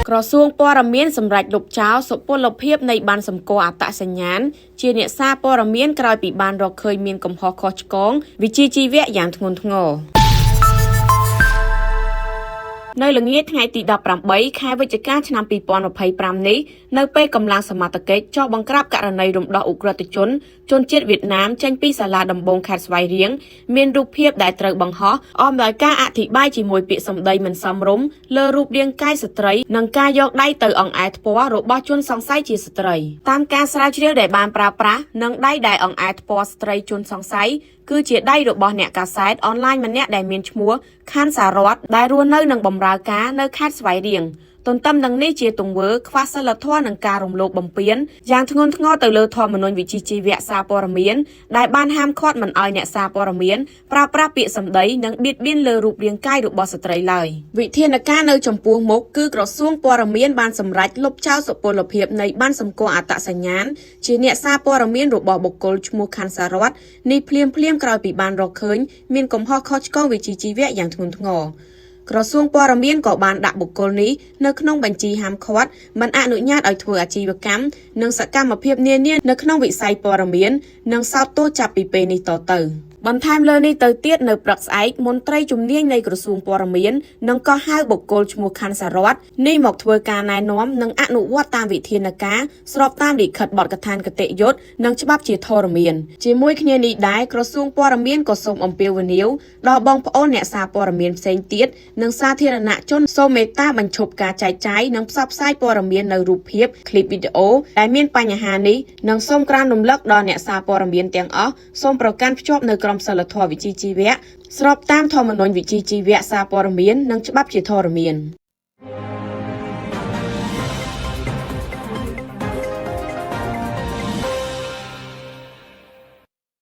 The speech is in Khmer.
ក្រសួងព័ត៌មានសម្រេចលុបចោលសុពលភាពនៃប័ណ្ណសម្គាល់អត្តសញ្ញាណជាអ្នកសារព័ត៌មានក្រោយពីបានរកឃើញមានកំហុសខុសឆ្គងវិជ្ជាជីវៈយ៉ាងធ្ងន់ធ្ងរនៅល្ងាចថ្ងៃទី18ខែវិច្ឆិកាឆ្នាំ2025នេះនៅពេលកម្លាំងសមត្ថកិច្ចចុះបង្ក្រាបករណីរំដោះឧក្រិដ្ឋជនជនជាតិវៀតណាមចេញពីសាលាដំបងខេត្តស្វាយរៀងមានរូបភាពដែលត្រូវបង្ហោះអមដោយការអធិប្បាយជាមួយពាក្យសម្ដីមិនសមរម្យលើរូបរាងកាយស្ត្រីនិងការយកដៃទៅអង្អែលថ្ពាល់របស់ជនសង្ស័យជាស្ត្រីតាមការស្រាវជ្រាវដែលបានប្រើប្រាស់និងដៃដែលអង្អែលថ្ពាល់ស្ត្រីជនសង្ស័យគឺជាដៃរបស់អ្នកកាសែតអនឡាញម្នាក់ដែលមានឈ្មោះ ខាន់សារ៉ាត់ដែលរស់នៅនិងបម្រើការនៅខេត្តស្វាយរៀងទន្ទឹមនឹងនេះជាទង្វើខ្វះសីលធម៌និងការរំលោភបំពានយ៉ាងធ្ងន់ធ្ងរទៅលើធម្មនុញ្ញវិជ្ជាជីវៈសារព័ត៌មានដែលបានហាមឃាត់មិនឲ្យអ្នកសារព័ត៌មានប្រើប្រាស់ពាក្យសម្ដីនិងបៀតបៀនលើរូបរាងកាយរបស់ស្ត្រីឡើយវិធានការនៅចំពោះមុខគឺក្រសួងព័ត៌មានបានសម្រេចលុបចោលសុពលភាពនៃប័ណ្ណសម្គាល់អត្តសញ្ញាណជាអ្នកសារព័ត៌មានរបស់បុគ្គលឈ្មោះខាន់សារ៉ាត់នេះភ្លាមៗក្រោយពីបានរកឃើញមានកំហុសខុសឆ្គងវិជ្ជាជីវៈយ៉ាងធ្ងន់ធ្ងរក្រសួងព័ត៌មានក៏បានដាក់បុគ្គលនេះនៅក្នុងបញ្ជីហាមឃាត់មិនអនុញ្ញាតឲ្យធ្វើអាជីវកម្មនិងសកម្មភាពនានានៅក្នុងវិស័យព័ត៌មាននិងសោតទោសចាប់ពីពេលនេះតទៅបន្ថែមលើនេះទៅទៀតនៅព្រឹកស្អែកមន្ត្រីជំនាញនៃក្រសួងព័ត៌មាននឹងកោះហៅបុគ្គលឈ្មោះខាន់សារ៉ាត់នេះមកធ្វើការណែនាំនិងអនុវត្តតាមវិធានការស្របតាមលិខិតបទកថាគតិយុត្តនិងច្បាប់ជាធរមានជាមួយគ្នានេះដែរក្រសួងព័ត៌មានក៏សូមអំពាវនាវដល់បងប្អូនអ្នកសារព័ត៌មានផ្សេងទៀតនិងសាធារណជនសូមមេត្តាបញ្ឈប់ការចែកចាយនិងផ្សព្វផ្សាយព័ត៌មាននៅរូបភាពឃ្លីបវីដេអូដែលមានបញ្ហានេះនិងសូមក្រើនរំលឹកដល់អ្នកសារព័ត៌មានទាំងអស់សូមប្រកាន់ភ្ជាប់នៅក្រមសីលធម៌វិជ្ជាជីវៈស្របតាមធម្មនុញ្ញវិជ្ជាជីវៈសារព័ត៌មាននិងច្បាប់ជាធរមាន។